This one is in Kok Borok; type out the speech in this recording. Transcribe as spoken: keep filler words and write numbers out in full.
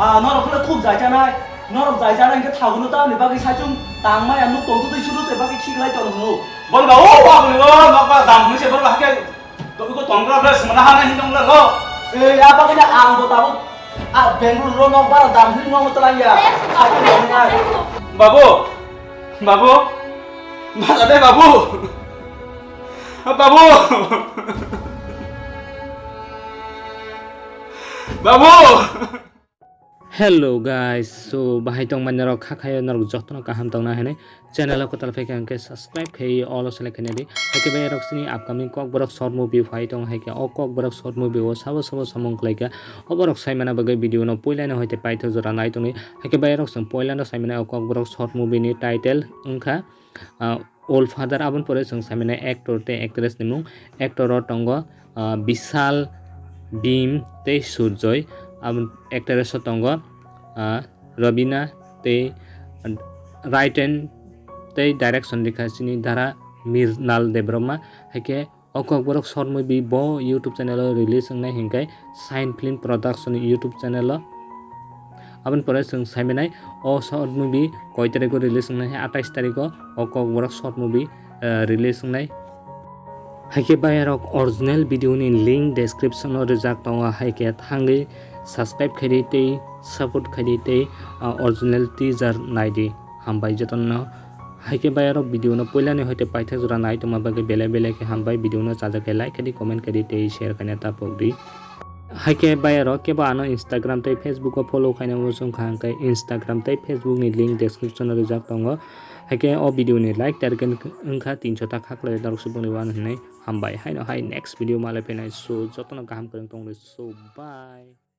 Ah, norok khe khub jaijanai. Norok jaijanai hwnkhe thaguno tamni bagwi saichung tangmaya nuk tongtwtwi suru se bagwi khiklai tong hwngo. Borok o aboni o nokbar dam hwnwi se borok hakhe iko tongra ble sumana hana hin tongla lo. Eh, apa kena ang bo tabuk, ah, Bengaluru ro nokbar dam hwnwi nokno twlangya. Babu, babu, ma jade babu. Babu. Babu. Hello guys, so bahai tong manya rok kha khayo norok jotono kaham tongna hinwi channel o kwtal phaikha hwnkhe subscribe khai all o select khaina di. Haikhe bai rok sini upcoming Kokborok short movie phai tong, haikhe o Kokborok short movie o sabo sabo samung khlaikha, oborok saimana bagwi video no puila no hoite paithak jora nai tongwi. Haikhe bai rok chwng puila no saimana o Kokborok short movie ni title wngkha, ah, Old Father, aboni pore chwng saimanai actor tei actress ni mung. Actor o tongo, ah, Bishal Bhim tei Surjoy. Aboni actress o tongo, ah, Robina tei, ah, written tei direction rikha chini Dhara Mirnal Debbarma. Haikhe o Kokborok short movie bo YouTube channel o release wngnai hinkhe Shine Film Production YouTube channel o. Aboni pore chwng saimanai o short movie koi tarikh o release wngnai, atais tarikh o o Kokborok short movie, eh, release wngnai. Haikhe bayarok original video ni link description o rijak tongo, haikhe thangwi subscribe khaidi tei support khaidi tei, ah, original teaser naidi. Hambai jotono. Haikhe bayarok video no puilani hoite paithak jora nai tongma bagwi belai belai khe hambai, video no chajak khe like khaidi, comment khaidi tei share khaina ta pokdi. Haikhe bayarok kebo ano Instagram tei Facebook o follow khaina muchung kha hwnkhe Instagram tei Facebook ni link description o rijak tongo. Haikhe o video ni like target wngkha tinso ta khaklai norok suboni wan hinwi hambai. Haino hai next video malai phinai, so jotono kaham kwrwng tongdi, so bye.